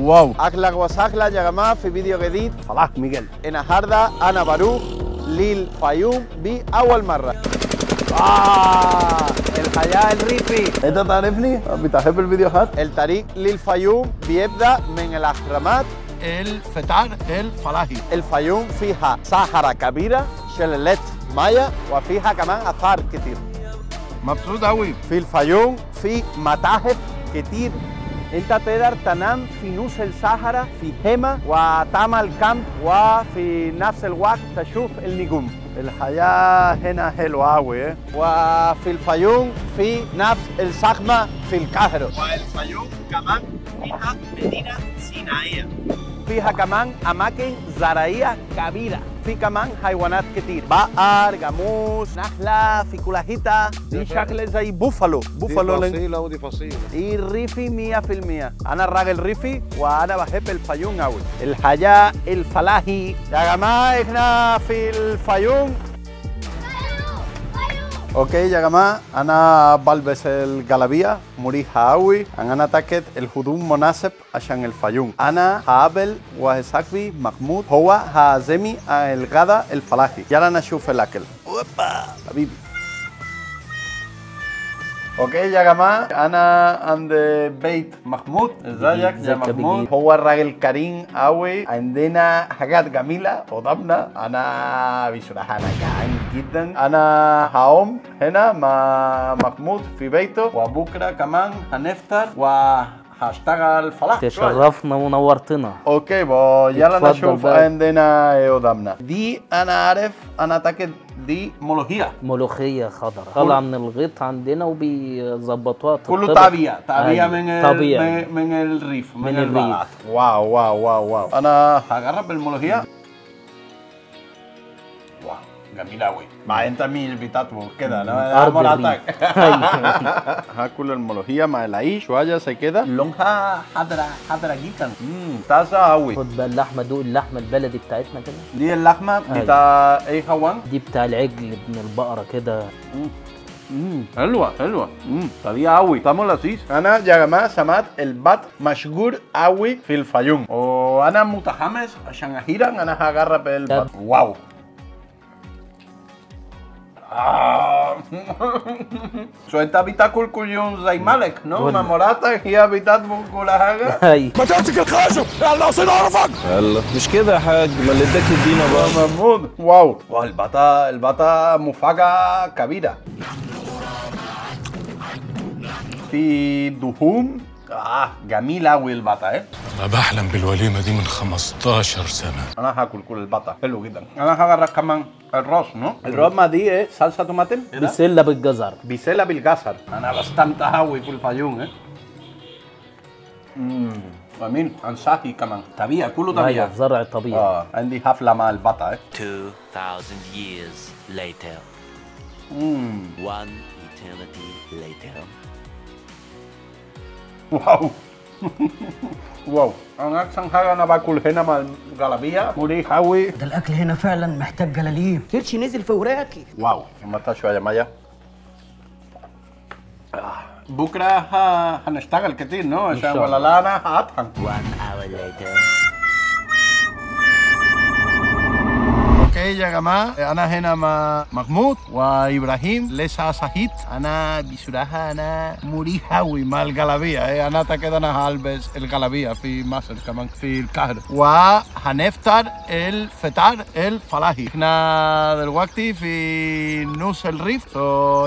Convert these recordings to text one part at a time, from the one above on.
واو. اهلا وسهلا يا جماعة في فيديو جديد. فلاح ميغيل. النهارده انا بروح للفيوم باول مرة. الحياة الريفي. انت تعرفني؟ بتحب الفيديوهات؟ الطريق للفيوم بيبدا من الاهرامات. الفتار الفلاحي. الفيوم فيها صحراء كبيرة، شلالات مية، وفيها كمان آثار كتير. مبسوط أوي. في الفيوم في متاحف كتير. انت تقدر تنام في نص الصحراء في خيمة وتعمل كامب وفي نفس الوقت تشوف النجوم. الحياة هنا حلوة أوي. وفي الفيوم في نفس الزحمة في القاهرة. والفيوم كمان فيها مدينة صناعية. فيها كمان أماكن زراعية كبيرة. في كمان حيوانات كتير، بقر، جاموس، نخلة، في كل حتة. دي شكل زي بوفالو، بوفالو. دي فصيلة ودي فصيلة. دي ريفي 100%. أنا الراجل ريفي وأنا بحب الفيوم أوي. الحياة الفلاحي. يا جماعة إحنا في الفيوم. okay يا جماعة، انا بلبس الجلابية مريحه قوي، انا اتاكد الهدوم مناسب عشان الفيوم. انا هقابل واحد صاحبي محمود، هو هعزمي على الغداء الفلاحي. يلا نشوف الاكل. اوبا حبيبي. okay يا جماعة، انا عند بيت محمود. ازيك يا محمود؟ هو الراجل كريم قوي، عندنا حاجات جميلة قدامنا. انا بصراحة انا جعان جدا. انا هقوم هنا مع محمود في بيته، وبكره كمان هنفطر وهشتغل فلاح. تشرفنا ونورتنا. okay بو، يلا نشوف عندنا ايه قدامنا. دي انا عارف، انا اتاكد دي ملوخية. ملوخية خضراء طالعة من الغيط عندنا وبيظبطوها. كله طبيعة، طبيعة من من الريف، من الريف. wow wow wow wow. انا هجرب الملوخية. wow جميلة أوي. مع انت مش بتطبخ كده، انا مراتك. هاكل الملوخية مع العيش شوية زي كده. لونها حضرة حضرة جدا. طازة أوي. خد بقى اللحمة، دوق اللحمة البلدي بتاعتنا كده. دي اللحمة بتاع ايه هوان؟ دي بتاع العجل ابن البقرة كده. حلوة حلوة. طريقة أوي، طعمه لذيذ. أنا يا جماعة سمعت البط مشهور أوي في الفيوم، وأنا متحمس عشان أخيرا أنا هجرب البط. wow. so انت بتاكل كل يوم زي مالك، no؟ ما مراتك هي بتطبخ كل حاجة. ما تمسك الخشب يلا عشان اعرفك. يلا مش كده يا حاج، ما اللي اداك يدينا بقى. محمود wow wow، البطة البطة مفاجاة كبيرة. في دهون جميلة أوي البطة. أنا بحلم بالوليمة دي من 15 سنة. أنا هاكل كل البطة، حلو جدا. أنا هجرب كمان الرز، no؟ الرز ما دي إيه؟ صلصة طماطم؟ بسلة بالجزر. بسلة بالجزر. أنا بستمتع أوي في الفيوم. جميل، أنصحي كمان. طبيعي، كله طبيعي. زرع طبيعي. عندي حفلة مع البطة. 2000 years later. One eternity later. wow wow، انا احسن حاجة انا باكل هنا مع الجلابية مريح قوي. ده الاكل هنا فعلا محتاج جلاليب. كرشي نزل في وراكي. wow، متى شوية مية. بكره هنشتغل كتير، no؟ عشان ولا لا انا هطحن. 1 hour later. okay يا جماعة، انا هنا مع محمود وابراهيم لسه صحيت. انا بصراحة انا مريح قوي مع الجلابية. انا كده انا هلبس الجلابية في مصر كمان في القاهرة، وهنفطر الفطار الفلاحي. احنا دلوقتي في نص الريف، so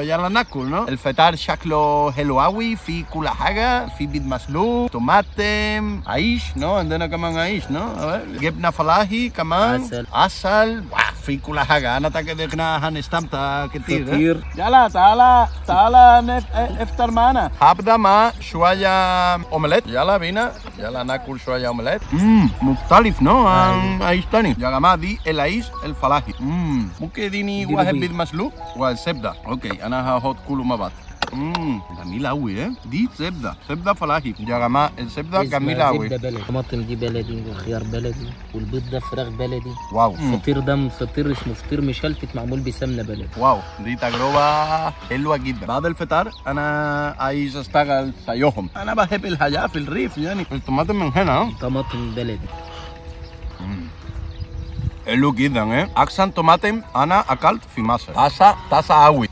يلا ناكل، no؟ الفطار شكله حلو قوي، في كل حاجة، في بيض مسلوق، طماطم، عيش، no؟ عندنا كمان عيش، no؟ جبنه فلاحي كمان، عسل، عسل، في كل حاجة. أنا أتأكد إحنا هنستمتع كتير. كتير. يلا تعالى تعالى افطر معنا. هبدأ مع شوية أومليت. يلا بينا، يلا ناكل شوية أومليت. مختلف، no؟ عن عيش تاني. يا جماعة دي العيش الفلاحي. ممكن يديني واحد بيض مسلوق والزبدة. okay، أنا هاخد كله مع بعض. جميلة قوي. دي زبدة، زبدة فلاحي يا جماعة، الزبدة جميلة قوي. زبدة بلدي، الطماطم دي بلدي، والخيار بلدي، والبيض ده فراخ بلدي. wow. الفطير ده فطير اسمه فطير مشلتت معمول بسمنة بلدي. wow، دي تجربة حلوة جدا. بعد الفطار أنا عايز أشتغل زيهم، أنا بحب الحياة في الريف يعني. الطماطم من هنا. طماطم بلدي. حلو جدا. أحسن طماطم أنا أكلت في مصر. طازة طازة أوي،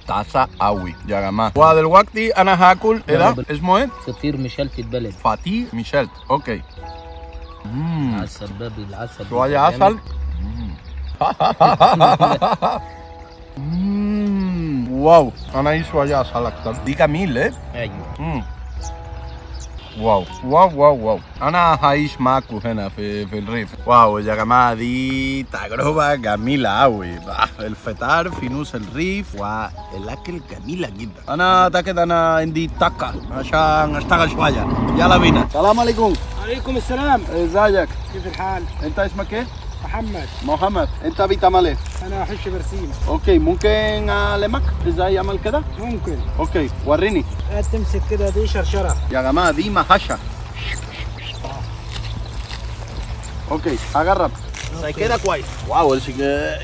طازة أوي يا جماعة. ودلوقتي أنا هاكل إيه ده؟ اسمه إيه؟ فطير مشلتت بلدي. فطير مشلت، okay. عسل بابي، العسل شوية عسل. wow، أنا عايز شوية عسل أكتر. دي جميل. أيوه. wow wow wow wow، انا هعيش معاكم هنا في الريف. wow يا جماعة، دي تجربه جميلة قوي. الفطار في نص الريف والاكل جميلة جدا. انا اعتقد انا عندي طاقة عشان اشتغل شوية. يلا بينا. السلام عليكم. عليكم السلام. ازيك؟ كيف الحال؟ انت اسمك ايه؟ محمد. محمد، انت بتعمل ايه؟ انا احش برسيم. okay، ممكن اعلمك ازاي اعمل كده؟ ممكن. okay، وريني. تمسك كده، دي شرشره يا جماعة، دي محشه. okay، هجرب زي كده. كويس. wow،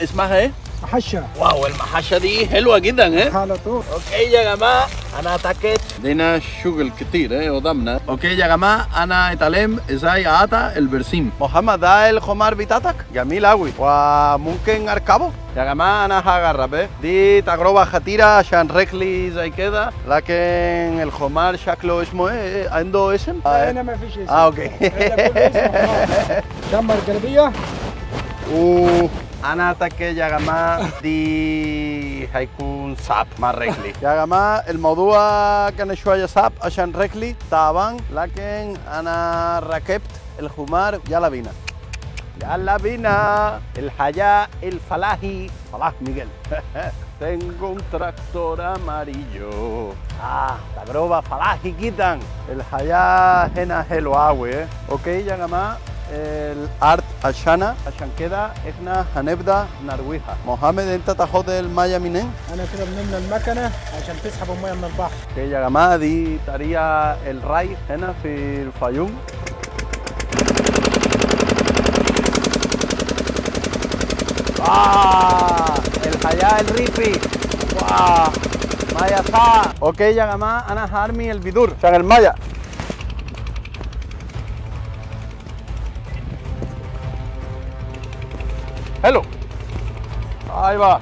اسمها ايه؟ محشه. wow، المحشه دي حلوة جدا. على طول. okay يا جماعة، انا اتاكد لنا شغل كتير قدامنا. okay يا جماعة، انا اتعلم ازاي اقطع البرسيم. محمد، ده الحمار بتاعتك جميل قوي، وممكن اركبه؟ يا جماعة انا هجرب. دي تجربه خطيرة عشان رجلي زي كده، لكن الحمار شكله اسمه ايه؟ عنده اسم؟ هنا ما فيش اسم. okay. شمر جلبيه. انا اتاكد يا جماعة دي هيكون صعب مع رجلي. يا جماعة الموضوع كان شوية صعب عشان رجلي تعبان، لكن انا ركبت الحمار. يلا بينا يلا بينا. الحياة الفلاحي، فلاح ميغيل. Tengo un tractor amarillo. تجربة فلاحي جدا. الحياة هنا حلوة أوي. okay يا جماعة، الارض عشان كده احنا هنبدا نرويها. محمد، انت تاخد المية منين؟ انا كده بنملى المكنه عشان تسحب المية من البحر. okay يا جماعة، دي طريقه الري هنا في الفيوم. الحياة الريفي. wow، مية ساقعه. okay يا جماعة، انا هرمي البذور عشان المية. حلو. ايوه،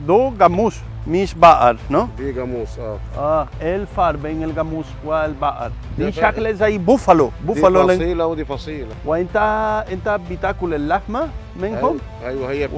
دو جاموس مش بقر، no؟ دي جاموس. ايه الفرق بين الجاموس والبقر؟ دي شكل زي بوفالو. بوفالو دي فصيلة ودي فصيلة. وانت بتاكل اللحمة منهم؟ ايوه، هي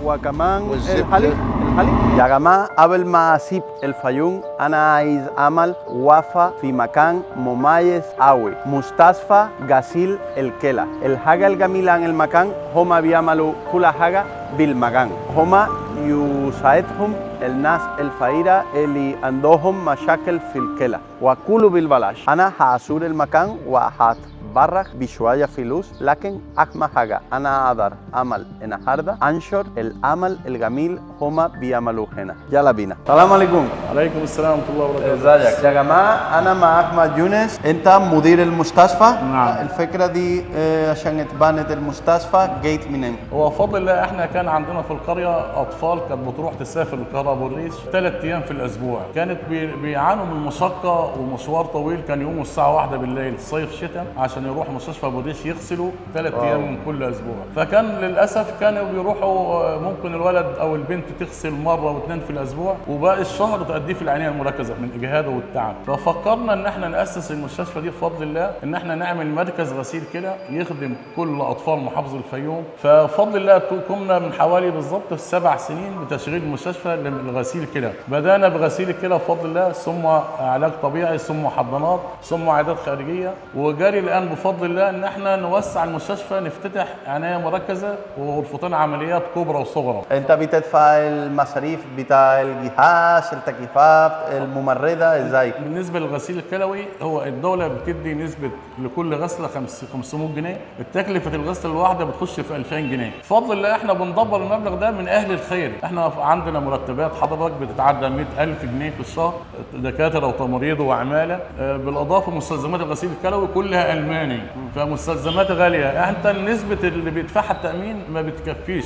وكمان الحليب. الحليب يا جماعة، قبل ما اسيب الفيوم انا عايز اعمل وقفة في مكان مميز قوي، مستشفى غسيل الكلى. الحاجة الجميلة عن المكان، هما بيعملوا كل حاجة بالمكان، هما يساعدهم الناس الفقيرة اللي عندهم مشاكل في الكلى، وكله بالبلاش. أنا هزور المكان وهتبرع بشوية فلوس، لكن أهم حاجة أنا أقدر أعمل النهاردة أنشر العمل الجميل هما بيعملوه هنا. يلا بينا. السلام عليكم. عليكم السلام ورحمة الله وبركاته. ازيك يا جماعة؟ أنا مع أحمد يونس، أنت مدير المستشفى. نعم. الفكرة دي عشان اتبنت المستشفى جيت منين؟ هو بفضل الله احنا كان عندنا في القرية أطفال كانت بتروح تسافر القاهرة أبو الريش 3 أيام في الأسبوع، كانت بيعانوا من مشقة ومشوار طويل، كان يقوموا الساعة 1 بالليل صيف شتاء عشان يروحوا مستشفى أبو الريش يغسلوا 3 أيام من كل أسبوع. فكان للأسف كانوا بيروحوا ممكن الولد أو البنت تغسل مرة واثنين في الأسبوع، وباقي الشهر تأدية في العناية المركزة من الإجهاد والتعب. ففكرنا إن احنا نأسس المستشفى دي بفضل الله، إن احنا نعمل مركز غسيل كلى يخدم كل أطفال محافظة الفيوم. فبفضل الله قمنا من حوالي بالظبط 7 سنين بتشغيل المستشفى لغسيل الكلى. بدأنا بغسيل الكلى بفضل الله، ثم علاج طبيعي، ثم حضانات، ثم عيادات خارجية، وجاري الآن بفضل الله ان احنا نوسع المستشفى، نفتتح عناية مركزه وغرفتين عمليات كبرى وصغرى. انت بتدفع المصاريف بتاع الجهاز، التكييفات، الممرضة، ازاي؟ بالنسبة للغسيل الكلوي هو الدولة بتدي نسبه لكل غسله 500 جنيه، التكلفة الغسله الواحدة بتخش في 2000 جنيه. بفضل الله احنا بندبر المبلغ ده من اهل الخير، احنا عندنا مرتبات حضرتك بتتعدى 100,000 جنيه في الشهر، دكاترة وتمريض وعماله، بالاضافة مستلزمات الغسيل الكلوي كلها الماني، فمستلزمات غالية، انت النسبة اللي بيدفعها التامين ما بتكفيش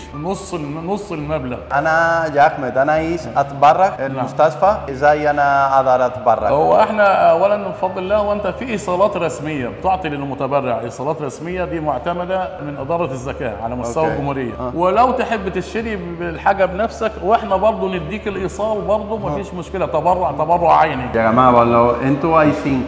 نص المبلغ. انا يا احمد انا عايز اتبرع المستشفى، ازاي انا اقدر اتبرع؟ هو احنا اولا بفضل الله وانت في ايصالات رسمية بتعطي للمتبرع، ايصالات رسمية دي معتمدة من ادارة الزكاة على مستوى الجمهورية. ولو تحب تشتري بالحاجة بنفسك واحنا برضو نديك الايصال برضو مفيش مشكلة، تبرع عيني. يا جماعة لو انتوا عايزين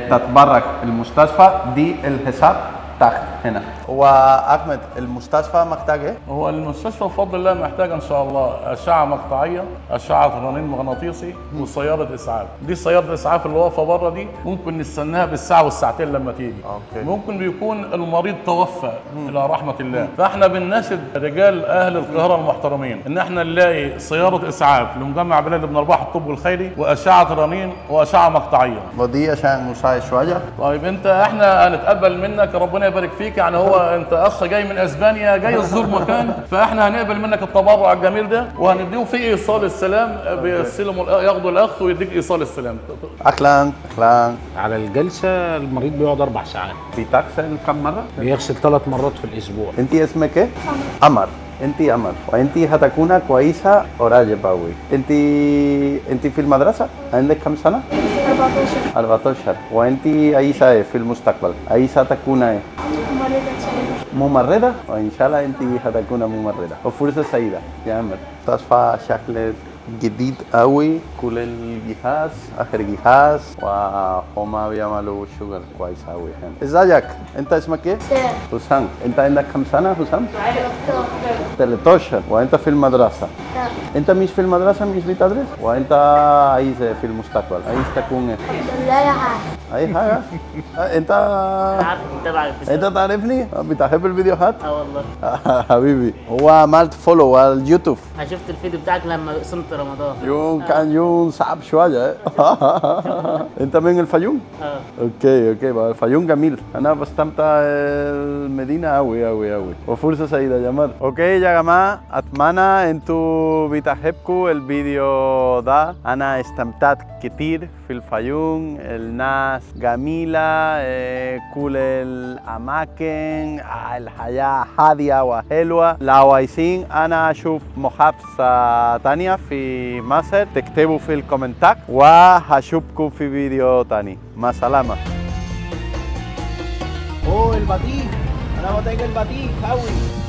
تتبرع المستشفى دي الحساب تحت هنا. هو احمد المستشفى محتاج ايه؟ هو المستشفى بفضل الله محتاج ان شاء الله اشعه مقطعيه، اشعه رنين مغناطيسي، وسيارة اسعاف. دي سيارة الاسعاف اللي واقفة بره دي ممكن نستناها بالساعة والساعتين لما تيجي. okay. ممكن بيكون المريض توفى الى رحمه الله، فاحنا بنناشد رجال اهل القاهرة المحترمين ان احنا نلاقي سيارة اسعاف لمجمع بلال بن رباح الطب الخيري واشعه رنين واشعه مقطعيه. ودي عشان مساعد شوية. طيب انت احنا هنتقبل منك، ربنا يبارك فيك، يعني هو انت اخ جاي من اسبانيا جاي تزور مكان، فاحنا هنقبل منك التبرع الجميل ده وهنديه في ايصال السلام، بيستلموا ياخدوا الاخ ويديك ايصال السلام. اهلا اهلا. على الجلسة المريض بيقعد 4 ساعات. بتغسل كم مرة؟ بيغسل 3 مرات في الاسبوع. انت اسمك ايه؟ قمر. انت قمر، وانت هتكون كويسة قريب قوي. انت في المدرسة؟ عندك كم سنة؟ 14. 14. وانت عايزه ايه في المستقبل؟ عايزه تكون ايه؟ ممرضة؟ وإن شاء الله أنت هتكون ممرضة. وفرصة سعيدة يا عمر. مستشفى شكل جديد قوي، كل الجهاز آخر جهاز، وهما بيعملوا شغل كويس قوي هنا. ازيك؟ أنت اسمك إيه؟ حسام. أنت عندك كم سنة حسام؟ 13. وأنت في المدرسة؟ لا. أنت مش في المدرسة، مش بتدرس؟ وأنت عايز إيه في المستقبل؟ عايز تكون إيه؟ لا يا حاجة. أي حاجة؟ أنت أنت تعرفني؟ بتحب الفيديوهات؟ اه والله. حبيبي، هو عملت follow على اليوتيوب. أنا شفت الفيديو بتاعك لما صمت رمضان. يوم كان يوم صعب شوية. أنت من الفيوم؟ اه. okay okay، الفيوم جميل، أنا بستمتع المدينة أوي أوي أوي. وفرصة سعيدة يا جمال. okay يا جماعة، أتمنى أنتوا بتحبوا الفيديو ده، أنا استمتعت كتير في الفيوم، الناس جميلة، كل الأماكن، الحياة هادية وحلوة. لو عايزين أنا أشوف محافظة تانية في مصر تكتبوا في الكومنتات، وهشوفكم في فيديو تاني. مع السلامة. Oh, el batí. Ahora boté el batí, Howie.